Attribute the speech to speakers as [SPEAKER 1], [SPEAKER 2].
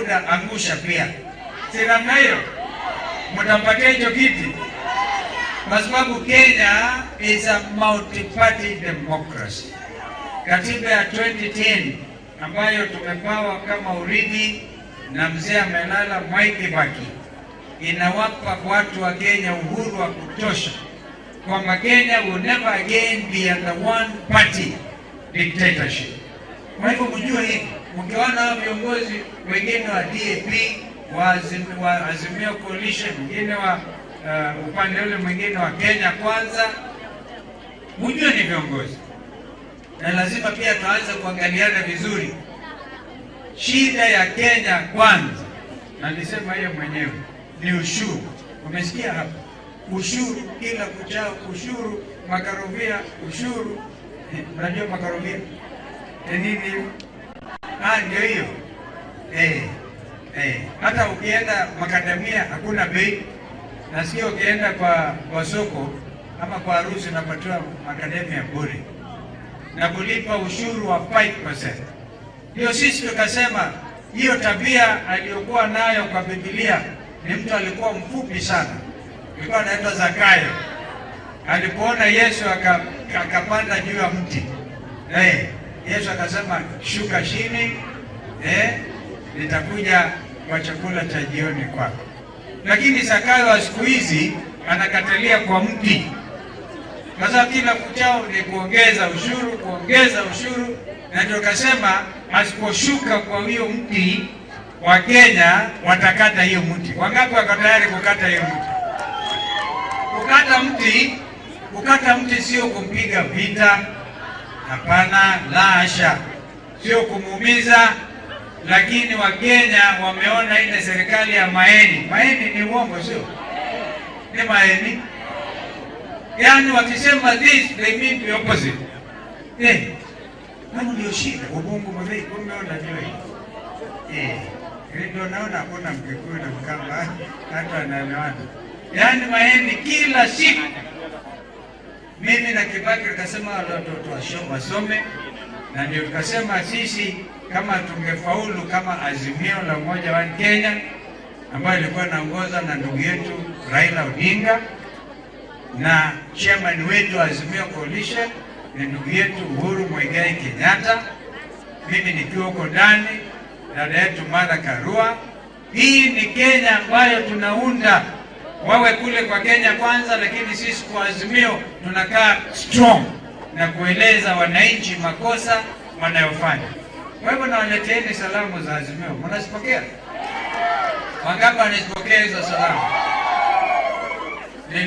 [SPEAKER 1] UDA angusha pia, si namna hiyo? Mtampatia hicho kiti kwa sababu Kenya is a multi-party democracy. Katiba ya 2010 ambayo tumepawa kama urithi na mzee amelala Mwai Kibaki inawapa watu wa Kenya uhuru wa kutosha kwamba Kenya will never again be under one party dictatorship. Kwa hivyo mjue hivi, mkiona hao viongozi wengine wa DAP wa Azimio Coalition, wengine wa upande ule mwingine wa Kenya Kwanza, mjue ni viongozi, na lazima pia tuanze kuangaliana vizuri. Shida ya Kenya Kwanza, na nilisema hiyo mwenyewe, ni ushuru. Umesikia hapa, ushuru kila kuchao, ushuru makarovia, ushuru. Unajua makarovia ni nini hiyo? Ah, ndio hiyo eh, eh. Hata ukienda makadamia hakuna bei. Nasikia ukienda kwa soko ama kwa harusi unapatiwa makadamia bure na kulipa ushuru wa 5%. Ndio sisi tukasema hiyo tabia aliyokuwa nayo kwa Biblia ni mtu alikuwa mfupi sana, alikuwa anaitwa Zakayo. Alipoona Yesu akapanda juu ya mti Yesu akasema shuka chini, nitakuja kwa chakula cha jioni kwako. Lakini Zakayo wa siku hizi anakatalia kwa mti, kwa sababu kila kuchao ni kuongeza ushuru, kuongeza ushuru, na ndio kasema asiposhuka kwa hiyo mti Wakenya watakata hiyo mti. Wangapi wako tayari kukata hiyo mti? Kukata mti sio kumpiga vita, hapana, la hasha, sio kumuumiza, lakini Wakenya wameona ile serikali ya maeni. Maeni ni uongo, sio? Ni maeni. Yaani wakisema this they mean the opposite. Hapo ndio shida. Ubungu mzee, kumbe unajua hii. Ndio naona hakuna Mkikuyu na Mkamba hata wanaelewana. Yaani maeni kila siku. Mimi na Kibaki tukasema wale watoto wasome, na ndio tukasema sisi kama tungefaulu kama Azimio la Umoja wa Kenya ambayo ilikuwa inaongozwa na ndugu yetu Raila Odinga na chairman wetu wa Azimio Coalition ni ndugu yetu Uhuru Muigai Kenyatta, mimi nikiwa huko ndani, dada yetu Martha Karua. Hii ni Kenya ambayo tunaunda, wawe kule kwa Kenya Kwanza, lakini sisi kwa Azimio tunakaa strong na kueleza wananchi makosa wanayofanya. Kwa hivyo nawaleteeni salamu za Azimio, mnazipokea? Wangapi wanazipokea hizo salamu?